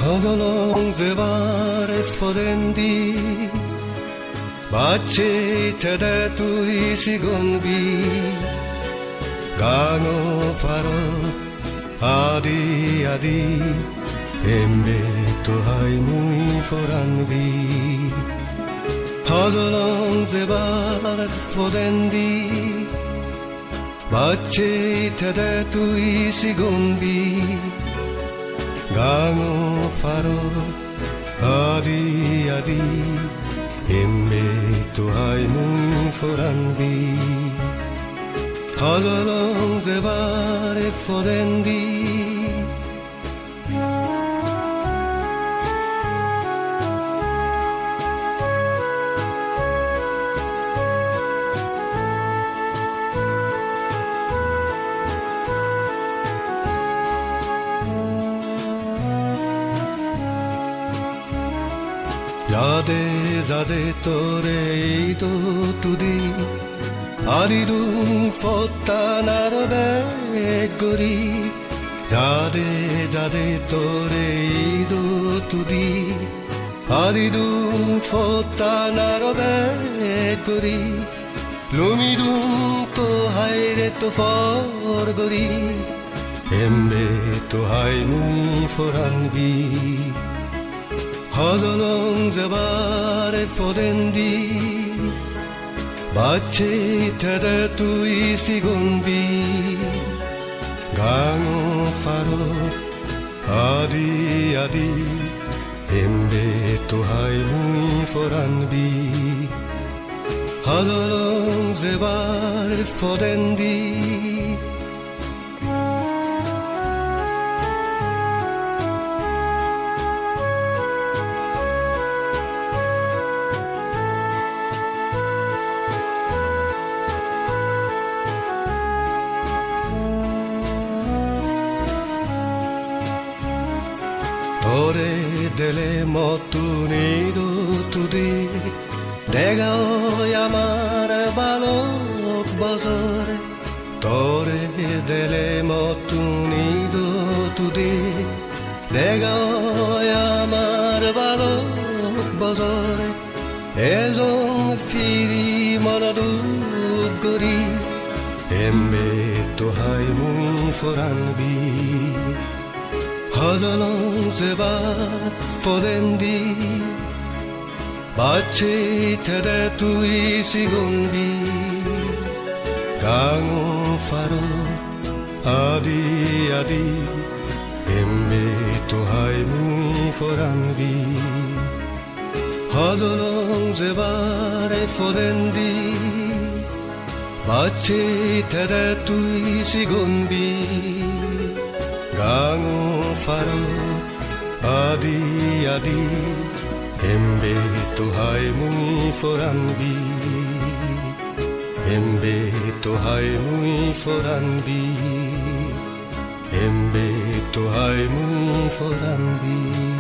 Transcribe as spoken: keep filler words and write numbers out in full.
Hojolong jebar podendi, bacche tede tui sigon bhei, gango parot adi adi, embe to hai mui poran bhei. Hojolong jebar podendi, bacche tede tui sigon bhei, gango parot adi adi, embe to hai mui poran bhei. Hojolong jebar podendi, jade jade tore idu tudi, adidung pottan aro bej guri. Jade jade tore idu tudi, adidung pottan aro bej guri. Lumidung to haire to por guri, embe to hai mui poran bhei. Hojolong jebar podendi, bacche tede tui sigon bhei, gango parot adi adi, embe to hai mui poran bhei. Hojolong jebar podendi, tore dele mottun idu tudi, dega oi amar balok bojor. Tore dele mottun idu tudi, dega oi amar balok bojor. Ejong piri mono duk guri, embe to hai mui poran bhei. Hojolong jebar podendi, bacche tede tui sigon bhei, gango parot adi adi, embe to hai mui poran bhei. Hojolong jebar podendi, bacche tede tui sigon bhei, gango parot adi adi, embe to hai mui poran bhei, embe to hai mui poran bhei, embe to hai mui poran bhei.